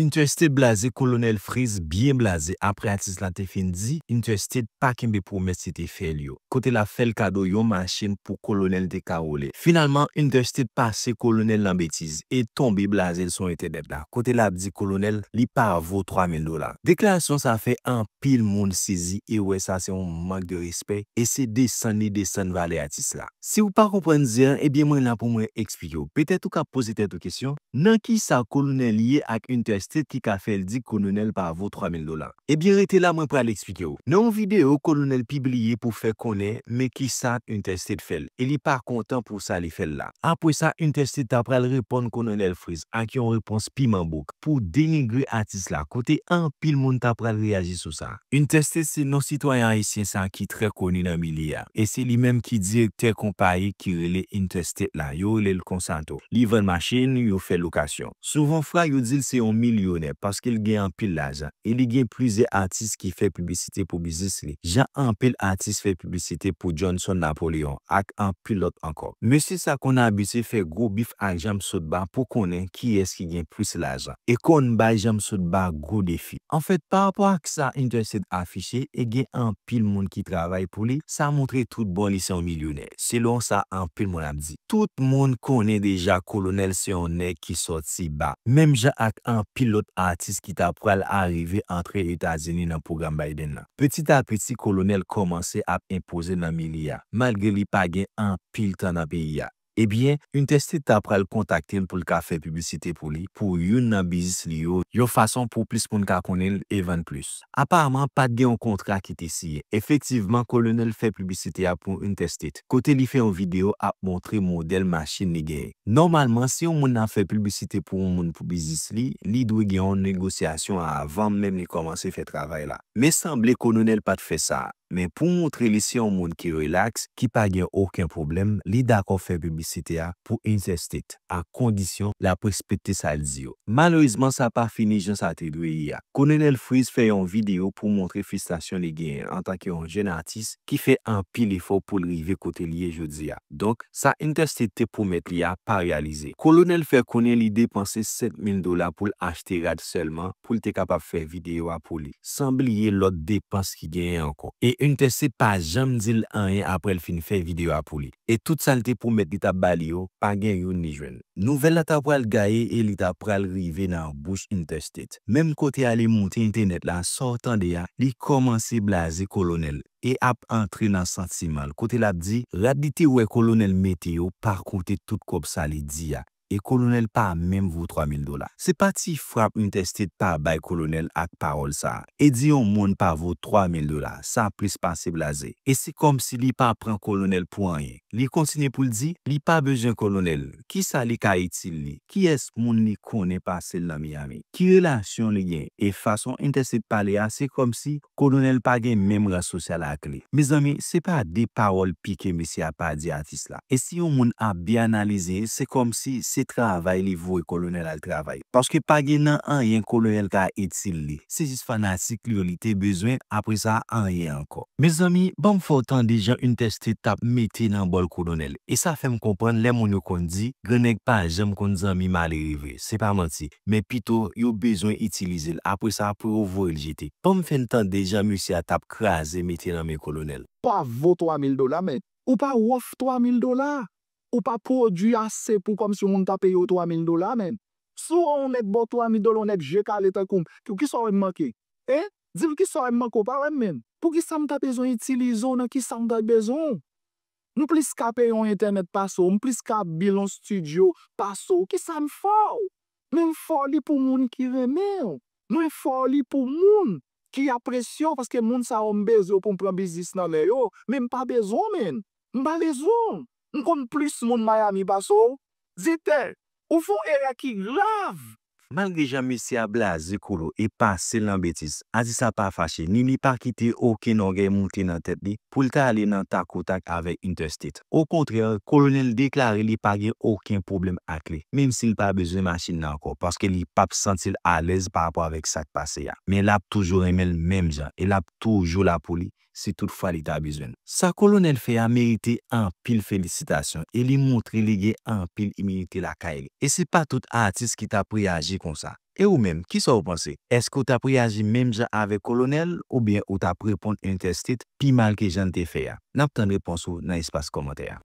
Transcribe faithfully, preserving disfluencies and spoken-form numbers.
Interstate blaze Kolonèl Freeze byen blaze apre atis la te fin di Interstate pa kenbe pwomès li te fè l yo, kote l ap fè l kado yon machin pou Kolonèl te ka woule. Finalman, Interstate pase Kolonèl nan betiz e tonbe blaze l sou entènèt la, kote l ap di Kolonèl li pa vo twa mil dola. Deklarasyon sa fè anpil moun sezi e wè sa se yon mank de respè e se desann li desann valè atis la. Si w pa konprann di a, ebyen mwen la pou mwen eksplike w. Petèt ou ka poze tèt ou kesyon, nan kisa Kolonèl ye ak Interstate ki ka fè l di Kolonèl pa vo twa mil dola? Ebyen rete la, mwen pral eksplike w. Nan yon videyo Kolonèl pibliye pou fè konnen men kisa Interstate fè l, e li pa kontan pou sa li fè l la. Apre sa, Interstate ta pral reponn Kolonèl Freeze ak yon repons piman bouk pou denigre atis la, kote anpil moun ta pral reyaji sou sa. Interstate se non sitwayen ayisyen sa ki trè koni nan milye a, e se li menm ki direktè konpayi ki rele Interstate la, yo rele l konsa tou. Li vann machin, yo fè lokasyon. Souvan fwa yo di l se yon milyonè paske l gen anpil lajan e li gen plizyè atis ki fè piblisite pou biznis li, jan anpil atis fè piblisite pou Johnson Napoleon ak anpil lòt ankò. Mesye sa konn abitye fè gwo bif ak Janm Sotba pou konnen kiyès ki gen plis lajan e konn bay Janm Sotba gwo defi. Anfèt, pa rapò ak sa Interstate afiche, e gen anpil moun ki travay pou li, sa montre tout bon li se yon milyonè, selon sa anpil moun ap di. Tout moun konnen deja Kolonèl se yon nèg ki sòti ba, menm jan ak anpil lòt atis ki ta pral arive antre Etazini nan pwogram Biden nan. Peti a peti, Kolonèl kòmanse ap enpoze nan milye a, malgre li pa gen anpil tan nan peyi a. Ebyen, Interstate ta pral kontakte l pou l ka fè piblisite pou li, pou youn nan biznis li yo, yon fason pou plis moun ka konnen l e vann plis. Aparaman, pa t gen yon kontra ki te siyen. Efektivman, Kolonèl fè piblisite a pou Interstate, kote li fè yon videyo ap montre modèl machin li genyen. Nòmalman, si yon moun ap fè piblisite pou yon moun pou biznis li, li dwe gen yon negosyasyon avan menm li kòmanse fè travay la. Men sanble Kolonèl pa t fè sa. Men pou montre li se yon moun ki rilaks, ki pa gen okenn pwoblèm, li dakò fè piblisite a pou Interstate, a kondisyon l ap respekte sa l di yo. Malerezman, sa pa fini jan sa te dwe ye a. Kolonèl Freeze fè yon videyo pou montre fristrasyon li genyen antanke yon jèn atis ki fè anpil efò pou l rive kote l ye jodi a. Donk, sa Interstate te pwomèt li a pa reyalize. Kolonèl fè konnen li depanse sèt mil dola pou l achte rad sèlman pou l te kapab fè videyo a pou li, san bliye lòt depans ki genyen ankò. E Interstate pa janm di l anyen apre l fin fè videyo a pou li. E tout sa l te pwomèt li t ap ba li yo, pa gen youn li jwenn. Nouvèl la ta pral gaye e li ta pral rive nan bouch Interstate. Menm kote a li moute entènèt la, sa w tande a, li kòmanse blaze Kolonèl e ap antre nan santiman l, kote l ap di rad li te wè Kolonèl mete yo pa koute tout kòb sa li di a. E Kolonèl pa menm vo twa mil dola. Se pa ti frap Interstate pa bay Kolonèl ak pawòl sa a. E di yon moun pa vo twa mil dola, sa plis pase blaze. E se kòmsi li pa pran Kolonèl pou anyen. Li kontinye pou l di, li pa bezwen Kolonèl. Kisa li ka itil li? Kiyès moun li konnen pase l nan Miami? Ki relasyon li gen? E fason Interstate pale a, se kòmsi Kolonèl pa gen menm ran sosyal ak li. Mezanmi, se pa de pawòl pike mesye a pa di atis la. E si yon moun ap byen analize, se kòmsi se travay li voye Kolonèl al travay. Paske pa gen nan anyen Kolonèl ka itil li. Se jis fanatik li yo li te bezwen, apre sa, anyen ankò. Mezanmi, ban m fè w tande jan Interstate t ap mete nan bòl Kolonèl. E sa fè m konprann lè moun yo konn di, grannèg pa janm konn zanmi malere vre. Se pa manti. Men pito yo bezwen itilize l, apre sa pou yo voye l jete. Ban m fè n tande jan mesye a t ap kraze mete nan men Kolonèl. Pa vo twa mil dola, men ou pa wòf twa mil dola. Ou pa pwodui ase pou kòmsi yon moun ta peye w twa mil dola, men. Si w wè yon nèg ba w twa mil dola, yon nèg je kale tankou m, ki, kisa w wè m manke? Hein? Di m kisa w wè m manke, w pa wè m menm. Poukisa m ta bezwen itilize w nan kisa m ta bezwen w? M plis ka peye yon entènèt pase w, m plis ka bil yon studio pase w. Kisa m fè w? Men m fè w li pou moun ki renmen w. Mwen fè w li pou moun ki apresye w, paske moun sa yo m bezwen yo pou m pran biznis nan men yo, men m pa bezwen w, menn. M pa bezwen w. M konn plis moun Miami pase w. Di tè, ou fè yon erè ki grav. Malgre jan mesye a blaze Kolo e pase l nan betiz, atis la pa fache, ni li pa kite okenn ògèy moute nan tèt li pou l ta ale nan takotak avèk Interstate. Okontrè, Kolonèl deklare li pa gen okenn pwoblèm ak li, menm si l pa bezwen machin nan ankò, paske li p ap santi l alèz pa rapò avèk sa k pase a. Men l ap toujou renmen l menm jan, e l ap toujou la pou li, si toutfwa li ta bezwen l. Sa Kolonèl fè a merite anpil felisitasyon e li montre li gen anpil imilite lakay li. E se pa tout atis ki t ap reyaji konsa. E ou menm, kisa w panse? Èske w t ap reyaji menm jan avèk Kolonèl oubyen ou t ap reponn Interstate pi mal ke jan l te fè a? N ap tann repons ou nan espas kòmantè a.